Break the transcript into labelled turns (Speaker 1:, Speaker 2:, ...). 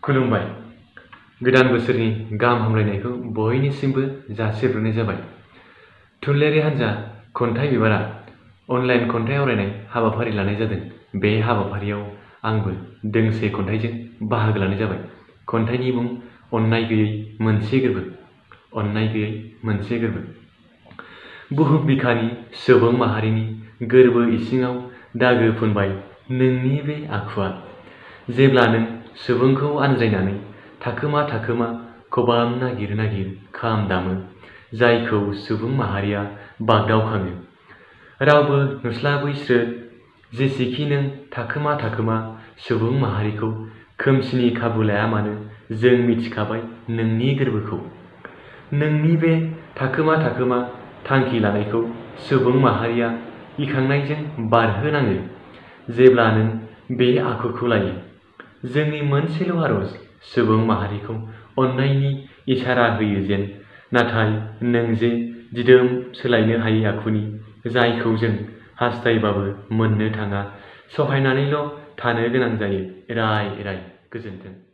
Speaker 1: खुलुमबाय। गोदान बोसोरनि गाहाम हामलायनायखौ बयनिसिमबो जासिहरनाय जाबाय। थुनलाइयारि हान्जा खन्थाइ बिबारा अनलाइन खन्थाइ आवरायनाय हाबाफारि लानाय जादों। बे हाबाफारियाव आंबो दोंसे खन्थाइजों बाहागो लानाय जाबाय। खन्थाइनि मुं अननाय गैयै मोनसे गोर्बो। अननाय गैयै मोनसे गोर्बो। बुहुम बिखानि सुबुं माहारिनि गोर्बो इसिङाव दागो फुनबाय नोंनि बे आखुआ। जेब्ला नों सुबुंखौ आनज्रायनानै थाखोमा थाखोमा खबाम नागिर नागिर खाम दामो, जायखौ सुबुं माहारिया बागदावखाङो। रावबो नुस्लाबैस्रोद जेसेखि नों थाखोमा थाखोमा सुबुं माहारिखौ खोमसिनि खाबु लाया मानो, जों मिथिखाबाय नोंनि गोर्बोखौ। नोंनि बे थाखोमा थाखोमा थांखि लानायखौ सुबुं माहारिया गिखांनायजों बारहोनाङो जेब्ला नों बे आखुखौ लायो। जोंनि मोनसेल' आरज सुबुं माहारिखौ अननायनि इसारा होयो जेन, नाथाय नों जे दिदोम सोलायनो हायै आखुनि, जायखौ जों हास्थायबाबो मोननो थाङा, सहायनानैल' थानो गोनां जायो। एराय एराय। गोजोन्थों।